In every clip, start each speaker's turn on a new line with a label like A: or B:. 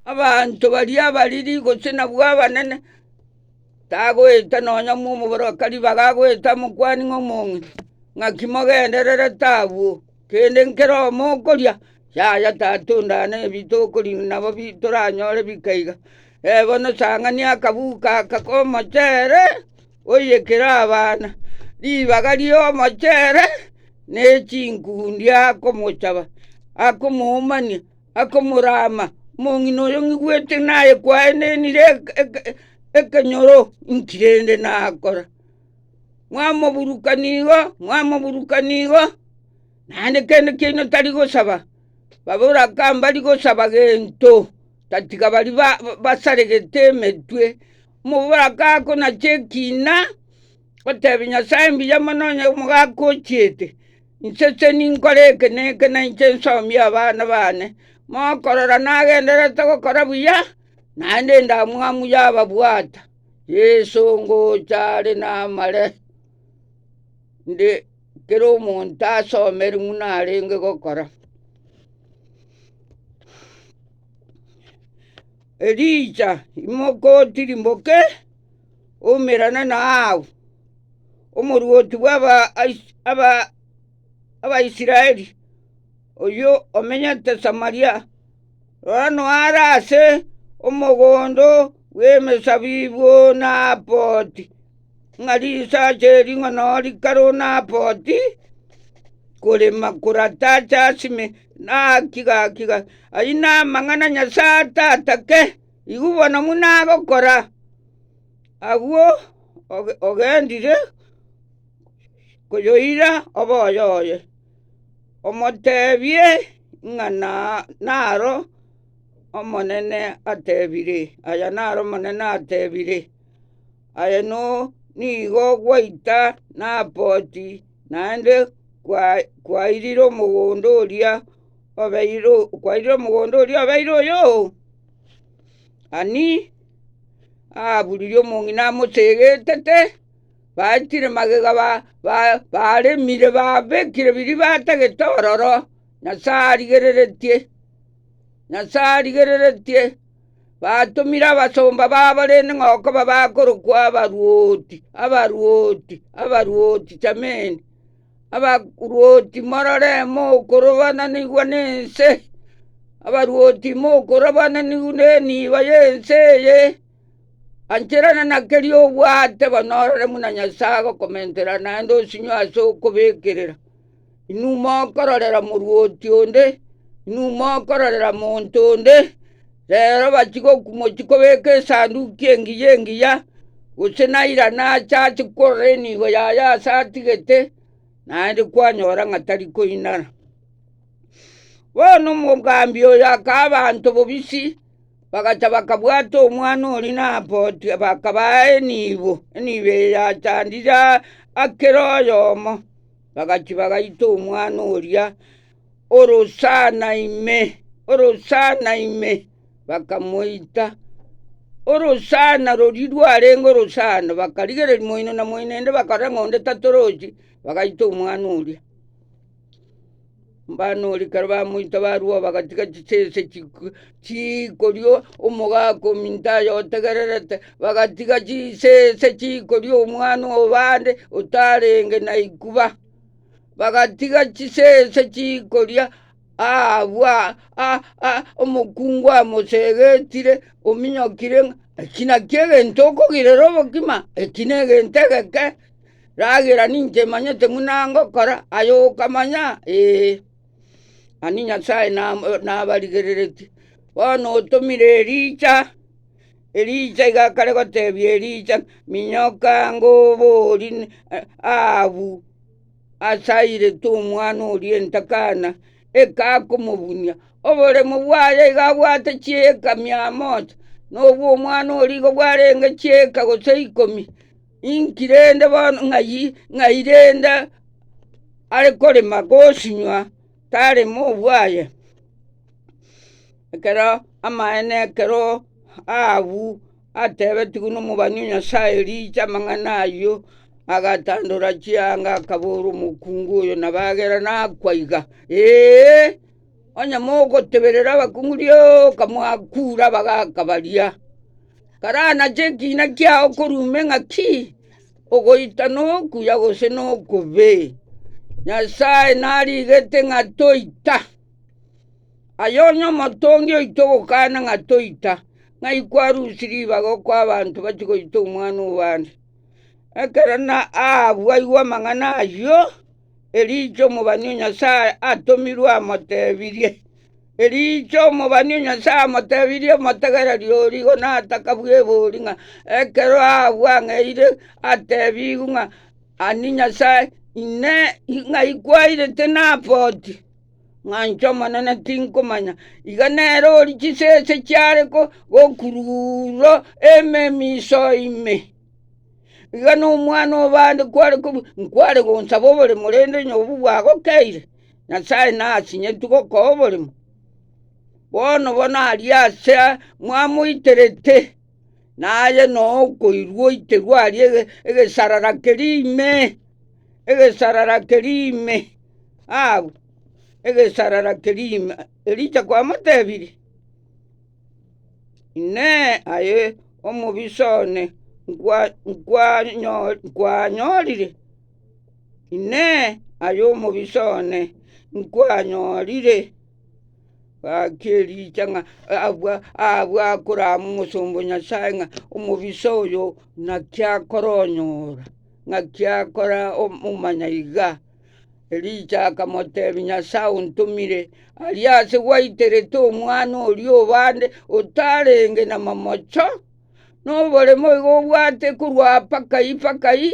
A: Abanto baria abariri gose nabwo abanene, tagoeta nonya momoboroka ribaga agoeta amokwanie ng'a omong'ina, ng'aki mogendererete abwo, kende nkere omokoria, yaya tata ondane ebi tokoria nabo bi toranyore bika iga. Bono sang'ani akabuka aka komochere. Oiyekere abana ribaga ri'omochere ne chinkundi akomochaba, akomoomania, akomorama, Omong'ina oyo ng'igwete naye kwaenenire ekenyoro, inki rende nakora? Mwamoburukania igo, mwamoburukania igo, naende kende kiaino tari gosaba, baboraka mbari gosaba gento, tatiga baria basaregete emetwe. Omoboraka akonacha ekiina, otebia Nyasae mbuya mono onye omogaka ochiete, inse ninkore eke na eke na inche nsomie abana bane. Mokorora nagendererete gokora buya, naende endamwamu yababwata, Yeso ngocha are namare, nde kera omonto asomeri buna arenge gokora. Elija, imoka otirimboke, oumerane na Ahabu, omoruoti bw'Abaisraeli, oyio omenyete Samaria. Rora noe are ase omogondo bw'emesabibu o Naboti, ng'a risacha eri ng'a noo rikare o Naboti, korema koratache asime, naki gaki gaki. Ayio namang'ana Nyasae atatake, igwa bono buna agokora. Agwo ogendire koyoira oboyo oye, omotebie ng'a naro Omonene atebire, aya naro Omonene atebire. Aye nigo gwaita Naboti, naende kwairire omogondo oria obeire kwairire omogondo oria obeire oyoo. Ani Ahabu riria omong'ina amosegetete, baetire magega baremire babekire biria batagete ororo, Nyasae arigereretie, Nyasae arigereretie. Batomire abasomba babo rende ng'a okoba bakorokwa abaruoti, abaruoti, abaruoti chameni, abaruoti morore mokorobananigwa nense, abaruoti mokorobananigwa nenibo y'ense eye, ancherana na keria obwate bono orore buna Nyasae agokomentera naende osinywe ase okobekerera. Inwe mokororera moruoti onde, inwe mokororera monto onde, rero bachia mochie kobeka esanduki engiya engiya, gose nairane ache ache korora enibo yaye ase atigete, naende kwanyora ng'a tari koinana. Bono omogambi oyo akaa abanto bobisi, bagacha bakabwata omwana oria Naboti, bakabaa enibo, enibo eye yachandire kera oyomo. Bagachia bagaita omwana oria orosana ime, orosana ime, bakamoita. Orosana roria rwarenge orosana, bakarigereria moino na moino ende bakarora ng'a onde tatorochi, bagaita omwana oria. Omwana oria ekero bamoita barua bagatiga chisese chikoria omogaka ominto aye otegererete, bagatiga chisese chikoria omwana obande otarenge na ikuba, bagatiga chisese chikoria abwo omokungu amosegetire ominyokire ng'a eki nakio egento okogirera obokima, eki negento egeke. Ragera ninche manyete buna ngokora, aye okamanya, ee. Ani Nyasae nabarigereretie. Bono otomire Elija, Elija iga akare gotebia Elija, minyoka ngobori Ahabu asairete omwana oria entakana, ekakomobunia. Oboremo bwaye iga abwate chieka mia moja, na obw'omwana oria igo bwarenge chieka gose ikomi. Inki rende bono ng'ai ng'ai rende are korema gosinywa tarema obwaye? Ekero amaene ekero Ahabu atebetigwe nomobani o Nyasae Elija amang'ana ayio, agatandora chianga akabora, Omokungu oyo nabo agera nakwa iga, ee. Onye mogoteberera abakungu rioka mwakure abagaaka baria. Karanache ekiina kiao korwa ime ng'aki? Ogoita nokuya gose nokobe? Nyasae narigete ng'a toita. Aye onye omotongi oito ogokana ng'a toita, ng'ai kwarusia ribaga okoa abanto bachie goita omwana obande? Ekero na Ahabu aigwa amang'ana ayio, Elija omobani o Nyasae atomirwe amotebirie. Elija omobani o Nyasae amotebirie omotegereri oria igo nataka bwebori ng'a ekero Ahabu ang'eire atebigwe ng'a ani Nyasae inee ng'ai kwairete Naboti? Ng'a inche Omonene tinkomanya. Iga nere oria chisese chiare gokurura ememiso ime. Iga nomwana obande kware kobu nkware gonsaba oboremo rende onye obwo bwagokeire, Nyasae nasinyetwe gokoa oboremo. Bono bono aria ase mwamoiterete, naye noo okoirwa oiterwe aria ege egesarara keria ime, egesarara keria ime abwo, egesarara keria ime. Elija kwamotebirie. Inee! Aye omobisa one nkwanyorire? Inee! Aye omobisa one nkwanyorire? Gaki ericha ng'a abwo abwo akorama omosomba o Nyasae ng'a omobisa oyo naki akoronyora, naki akora omanya iga. Elija akamotebia, Nyasae ontomire aria ase gwaiterete omwana oria obande otarenge na mamocho, na oboremo igo obwate korwa pakai pakai,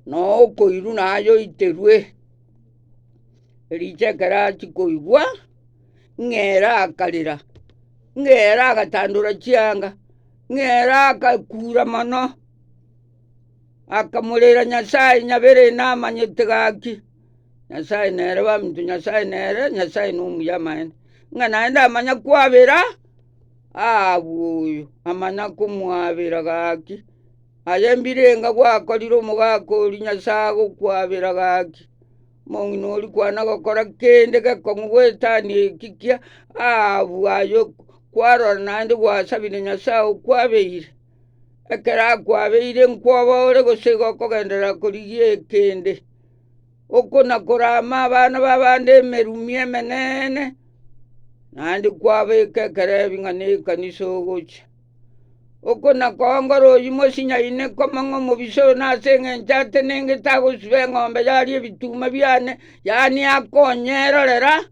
A: na okoirwa naye oiterwe. Elija ekero achia koigwa, ng'a ere akarera, ng'a ere agatandora chianga, ng'a ere agakura mono. Akamorera Nyasae nyabere namanyete gaki, Nyasae nere baminto, Nyasae nere, Nyasae nomuya amaene, ng'a naende amanya kwabera Ahabu oyo, amanya komwabera gaki. Aye mbirenga gwakorire omogaka oria Nyasae agokwabera gaki, omong'ina oria kwana gokora kende gekong'u goetania eki kia Ahabu aye kwarora naende gwasabire Nyasae okwabeire. Ekero akwabeire nkwoba ore gose igo okogenderera korigia ekende, okona-korama abana b'abande emerumi emenene, naende kwabeka ekerebi ng'a nekanisa ogochia. Okona-koongora oyio mosinyaine koma ng'a omobisa oyo nase eng'encho atenengete agosuba eng'ombe yaria ebituma biane, yaani akonyerorera,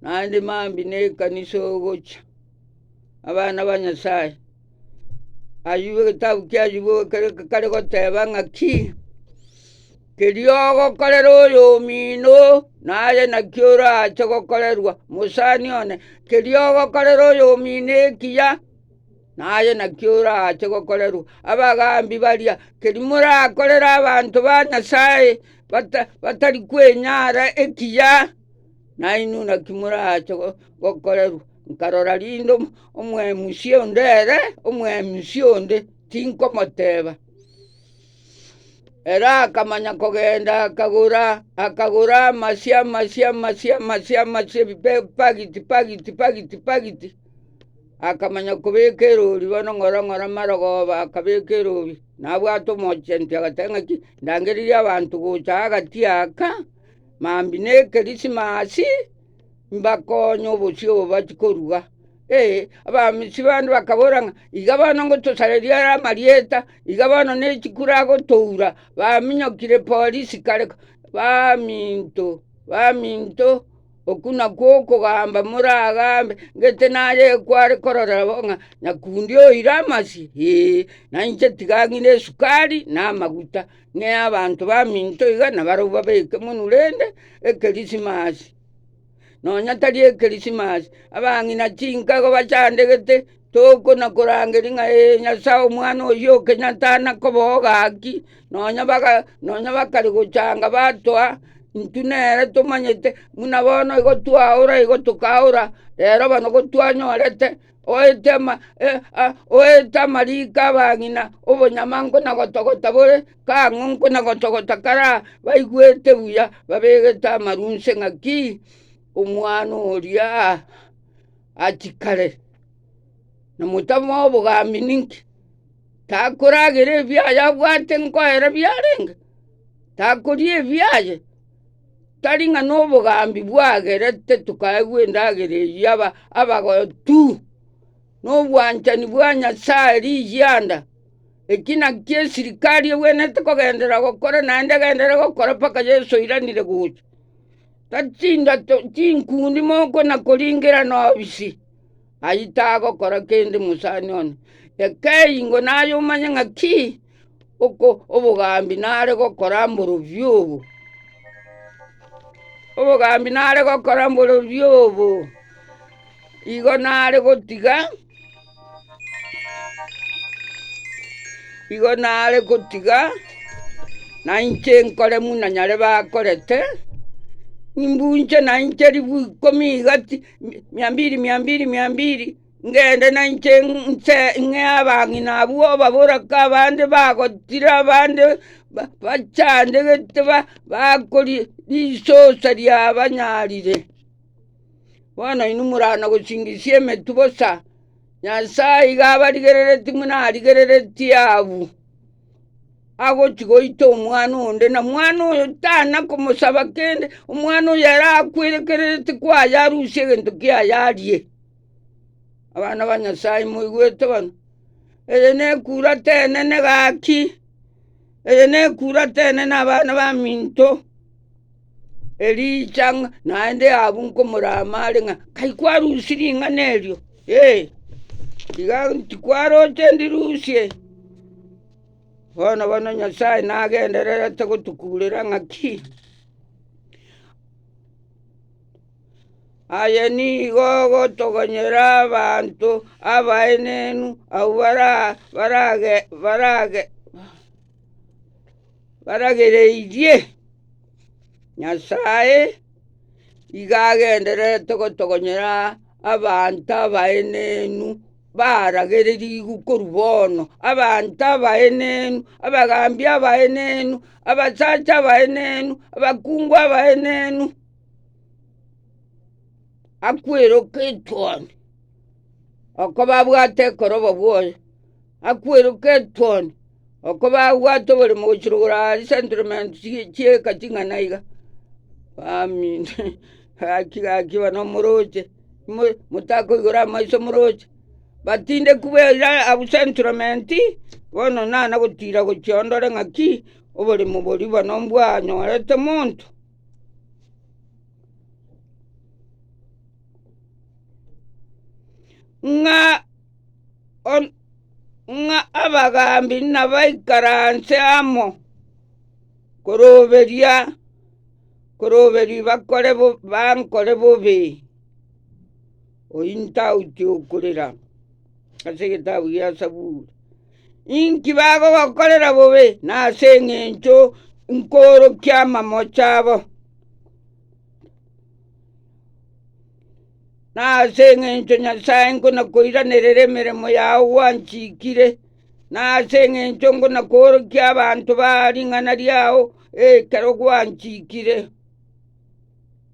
A: naende mambia nekanisa ogochia. Abana ba Nyasae. Ayio egetabu kia Ayubu ekere kare goteba ng'aki, Keria ogokorera oyomino, naye naki orache gokorerwa, mosani one, keria ogokorera oyomino ekiya, naye naki orache gokorerwa. Abagambi baria, keria morakorere abanto ba Nyasae bata batari kwenyara ekiya, nainwe naki morache gokorerwa. Nkarora rinde omwemusia onde ere, omwemusia onde, tinkomoteba. Ere akamanya kogenda akagora, akagora amasio amasio amasio amasio amasio ebibe pagiti pagiti pagiti pagiti, akamanya kobeka erori bono ng'ora ng'ora marogoba akabeka erori, nabwate omochenti agateba ng'aki, ndangererie abanto gocha agati aka, mambia na ekerisimasi. mbakonye obosio obo bachie koruga. Ee, Abamisiri bande bakabora ng'a iga bono ngotosareria are amarieta, iga bono ne chikura agotoura, baminyokire polisi kare baminto, baminto, okwo nakwo okogamba moragambe, ngete naye kware korora bo ng'a nyakundi oire amasio ee, na inche tiga ng'ine esukari na amaguta, ng'ee abanto baminto iga nabarabwo babeke monwe rende ekerisimasi. Nonya tari ekerisimasi, abang'ina chinka igo bachandegete, tokona korangeria ng'a ee Nyasae omwana oyio o Kenyatta nakoboa gaki, nonya baga nonya bakare gochanga batoa, intwe nere tomanyete buna bono igo twaora igo tokaora, rero bono gotwanyorete oete ama oete amariko abang'ina obonyama nkona gotogota bore. Kang'o nkona-gotogota kara baigwete buya, babegete amarwa inse ng'aki? Omwana oria achikare, na motamoa obogambi ninki? Takoragera ebiaye abwate nkoera biarenge? Takoria ebiaye? Tari ng'a nobogambi bwagerete tokaegwa endagera eyio aba abagotu, nobwanchani bwa Nyasaye rigianda. Eki nakio esirikari egwenerete kogenderera gokora naende egenderere gokora mpaka Yeso oiranire gocha. Tachindato chinkundi mokona koringerana obisi, ayio tagokora kende mosani one. Ekeingo naye omanye ng'aki oko obogambi nare gokora mborobio obo. Obogambi nare gokora mborobio obo, igo nare gotiga. Igo nare gotiga, na inche nkore buna nyare bakorete, nimbunche na inche ribu ikomi iga ti mia mbili mia mbili mia mbili, ngende na inche nse ng'e abang'ina abwo obaboraka abande bagotire abande bachandegete bakoria risosa riabanyarire. Bono inwe morana gosingisia emetwe bosa, Nyasae iga abarigereretie buna arigereretie Ahabu, agochia goita omwana onde, na mwana oyo tana komosaba kende, omwana oyo ere akwerekererete kwaye arusie egento kiaye arie. Abana ba Nyasae moigwete bono? Eye nekurata enene gaki, eye nekurata enene abana baminto. Elija ng'a naende Ahabu nkomorama are ng'a kai kwarusia ring'ana erio? Ee, tiga tikwaroche ndirusie. Bono bono Nyasae nagendererete gotukurera ng'aki? Aye nigo ogotogonyera abanto abaenenu abwo bara barage barage baragereirie. Nyasae iga agendererete gotogonyera abanto abaenenu baragererigwe korwa bono, abanto abaenenu, abagambi abaenenu, abasacha abaenenu, abakungu abaenenu, akweroka etuoni, oko babwate ekorobo bwoye. Akweroka etuoni, oko babwate oboremo gochia rogoro aria settlement chieka ching'ana iga, bamino gaki gaki bono moroche, motakoigora amaiso moroche, batindekwe baira abwo settlement, bono nana gotira gochia oo ndore ng'aki, oboremo boria bono mbwanyorete monto. Ng'a. ng'a abagambi nabaikaranse amo koroberia koroberia bakore bankore bobe. Oyio ntauti okorera ase egetabu gia Saburi. Inki bagogokorera bobe? Nase eng'encho nkoorokia amamocho abo. Na ase engencho Nyasae nkona-koiranerera emeremo yao gwanchikire, na ase engencho nkona-koorokia abanto ba ring'ana riao ekero gwanchikire,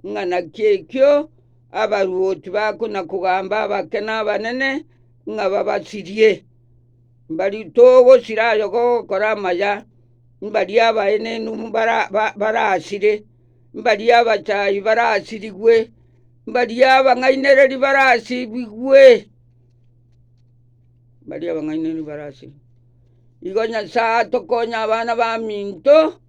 A: ng'a naki ekio abaruoti bakona-kogamba abake na abanene ng'a babasirie. Mbari togosira aye gogokora amaya, mbaria abaenenu barasire, mbaria abachayi barasirigwe. Mbaria abang'ainereria barasibigwe, mbaria abang'ainereria barasibigwe. Igo Nyasae atokonye abana baminto,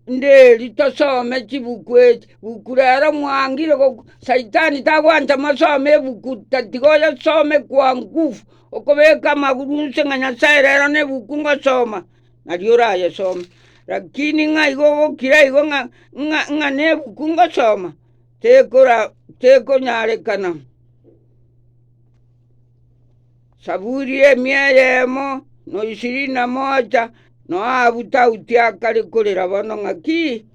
A: nderi tosome chibuku echi, buku rero mwangire go saitani tagwancha mosome ebuku tatiga oyesome kwa nguvu, okobeka amaguru inse ng'a Nyasae rero na ebuku ngosoma, nario orayesome. Lakini ng'a igo ogokira igo ng'a ng'a ng'a na ebuku ngosoma. Tekora tekonyarekana. Saburi emia eyemo na ishirini na moja Noabu tauti akare korera bono ng'aki?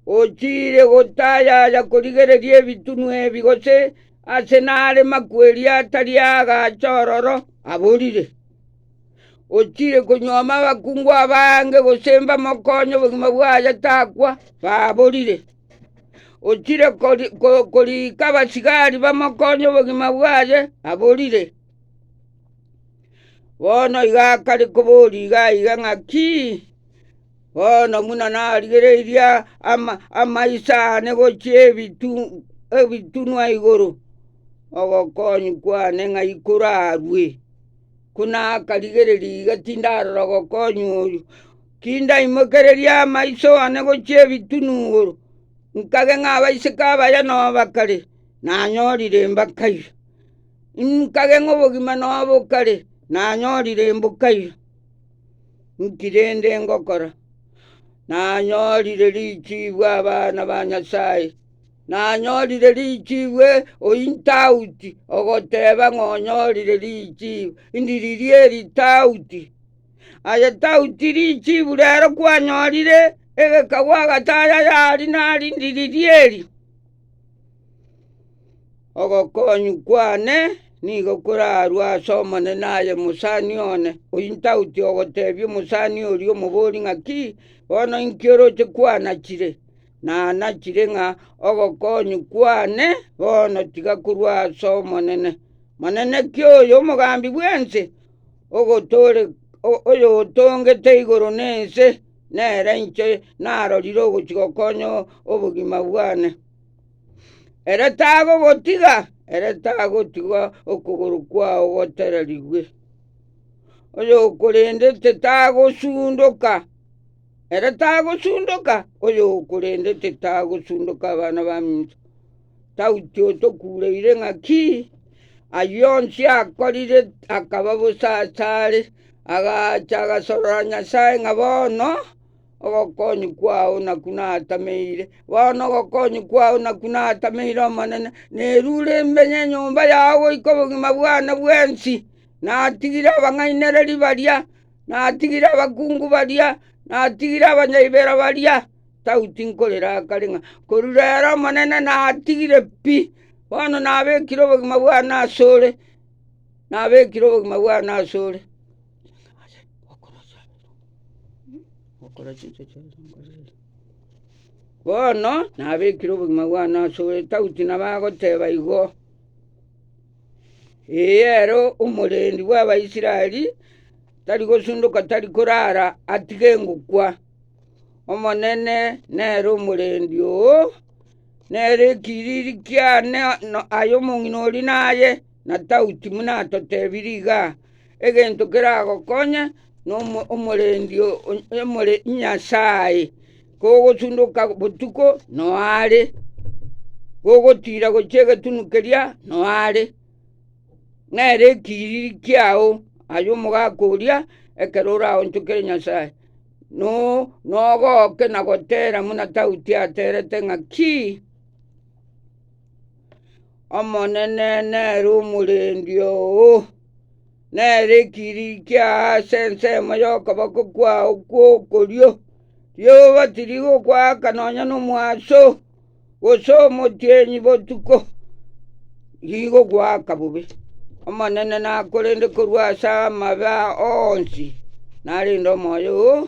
A: Ochiire gotayaya korigereria ebitunwa ebi gose ase nare makweri atari agacha ororo aborire. Ochiire konyuoma abakungu abange gose mbamokonye obogima bwaye takwa, baborire. Ochire korika abasigari bamokonye obogima bwaye, aborire. Bono iga akare koboria iga iga ng'aki, bono buna narigereirie amaiso aane gochia ebitunwa igoro, ogokonywa kwane ng'ai korarwe? Ko nakarigereria iga tindarora gokonywa oyio, Tindaimokereria amaiso ane gochia ebitunu igoro, nkage ng'a abaiseke abaya noo bakare, nanyorire mbakaiyo. Nkage ng'a obogima noo bokare, nanyorire mbokaiyo. Nki rende ngokora? Nanyorire richibu abana ba Nyasae, nanyorire richibu ointauti, ogoteba ng'a onyorire richibu, ndiririe eritauti. Aye tauti richibu rero kwanyorire egekagwa agataya yari nari ndiririe eri. Ogokonywa kwane nigo korarwe ase Omonene aye mosani one. Oyio ntauti ogotebia omosani oria omobori ng'aki, bono inki oroche kwanachire? Nanachire ng'a ogokonywa kwane bono tiga korwa ase Omonene. Monene ki oyo omogambi bw'ense? Oyotongete igoro na ense, nere inche narorire ogochia gokonya obogima bwane. Ere tagogotiga, ere tagotiga okogoro kwao gotererigwe. Oyokorendete tagosundoka, ere tagosundoka, oyokorendete tagosundoka abana baminto. Tauti otokureire ng'aki? Ayio onsi akorire akaba bosa asare, agacha agasorora Nyasae ng'a bono ogokonywa kwao nakwo natameire, bono ogokonywa kwao nakwo natameire Omonene, nerure mbenye enyomba yao goika obogima bwane bwensi, natigire abang'ainereria baria, natigire abakungu baria, natigire abanyaibero baria. Tauti nkorera akare ng'a korwa rero Omonene natigire pi, bono nabekire obogima bwane asore, nabekire obogima bwane asore. Bono nabekire obogima bwane asore, tauti nabo agoteba igo, Ee ere omorendi bw'Abaisraeli, tari gosundoka tari korara atige ngokwa. Omonene nere omorendi oo, nere ekiriri kiane aye omong'ina oria naye, na tauti buna atotebirie igaa, egento keragokonye nomorendi Nyasae, kogosundoka botuko noo are, kogotira gochia egetunu keria noo are, nere ekiriri kiao aye omogaka oria ekero oraonchokere Nyasae. Nogoke na gotera buna Daudi aterete ng'a ki? Omonene nere omorendi oo, nere ekiriri kiao ase ensemo y'okoboko kwao gw'okorio, rioba tirigokoaka nonya nomoaso, gose omotienyi botuko, rigogoaka bobe. Omonene nakorende korwa ase amabe onsi, narende omoyo oo,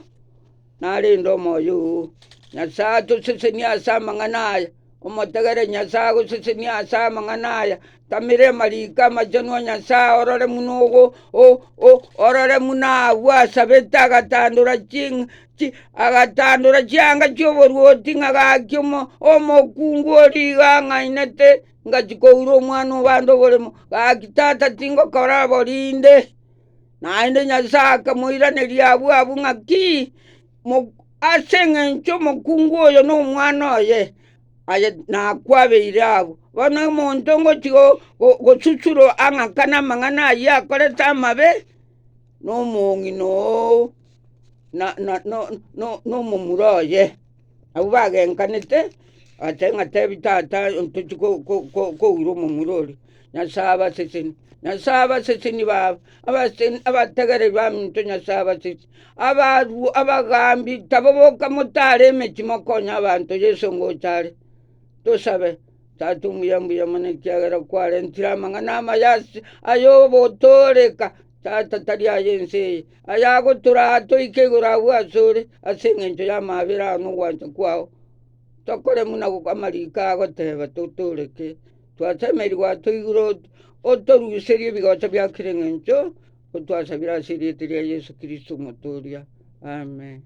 A: narende omoyo oo. Nyasae atosesenie ase amang'ana aya, omotegere Nyasae agosesenie ase amang'ana aya, tamera amariko amachenu a Nyasae orore buna ogo orore buna abwo asabete agatandora agatandora chianga chi'oboruoti ng'a gaki omokungu oria iga ang'ainete, ngachia koura omwana obande oboremo, gaki tata tingokora bo rinde. Naende Nyasae akamoiraneria abwo abwo ng'aki, ase eng'encho omokungu oyo nomwana oye, aye nakwabeire abwo. Bono omonto ngochia gosusura ang'akane amang'ana ayio akorete amabe, nomong'ina oo nomomura oye. Abwo bagenkanete, bagateba ng'a tebi tata ntochie koura omomura oria. Nyasae abasesenie, Nyasae abasesenie baba, abategereri baminto Nyasae abasesenie, abagambi tabo boka motare emechie mokonye abanto Yeso ngocha are. Tosabe, Tata omuya mbuya mono ekiagera kwarentire amang'ana amaya ase ayogotooreka, Tata tari aye ense eye, ayagotoraa toike igoro agwo asore, ase engencho y'amabera ao na ogwancha kwao. Tokore buna amariko agoteba totooreke. Twasemeiri gwatoigure otoruserie ebigocha bia kera engencho, gotwasabire ase erieta ria Yeso Kristo Omotoria. Amen.